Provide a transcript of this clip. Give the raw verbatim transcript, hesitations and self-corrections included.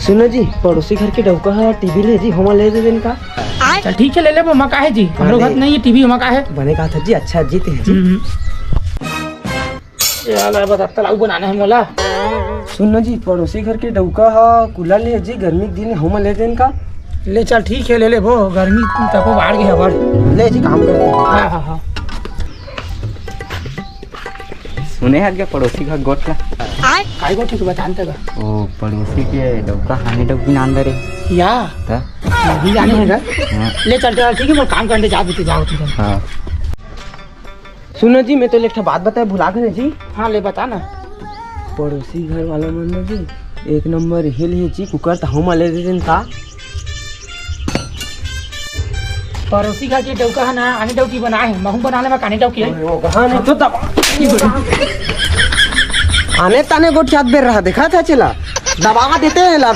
सुन ना जी, पड़ोसी घर के डउका ह टीवी ले जी, होमा ले दे देन का? चल ठीक हे, ले लेबो, ओमा का हे जी, हमरो घर नहीं हे टीवी, ओमा का हे। बने कहा था जी, अच्छा जी, ते जी। हम्म, हम्म। ये वाला बस अत्ता लाऊ बनाना हे मोला। सुन ना जी, पड़ोसी घर के डउका ह कूलर ले जी, गर्मी के दिन होमा ले देन का? ले चल ठीक हे, ले लेबो, गर्मी तको बाढ़ गे हवड़। ले जी, काम करते हैं। हाँ, हाँ, हाँ। सुने हस गा पड़ोसी घर गोठ ला? काय गोठ हे, बता न त गा। ओ, पड़ोसी के डउका ह आने डउकी नान दरे। या? त? नहीं जाने हे गा। हाँ। ले चल, चल, ठीक हे, मोर काम करने जा, बीते जाओ तुम। हाँ। सुन ना जी, मैं तोला एक ठा बात बताए भुला गे ना जी। हाँ, ले बता ना। पड़ोसी घर वाला मन ना जी, एक नंबर हिल हे जी, कुकर त होमा ले दे देन का? पड़ोसी घर के डउका ह ना, आने डउकी बनाए हे, महूँ बना ले, मैं काने डउकी हे। अरे, वो कहाँ नहीं तो दबा। आने ताने गोठियात बेर रहा, देखा था चला, दबा देते हैं ला।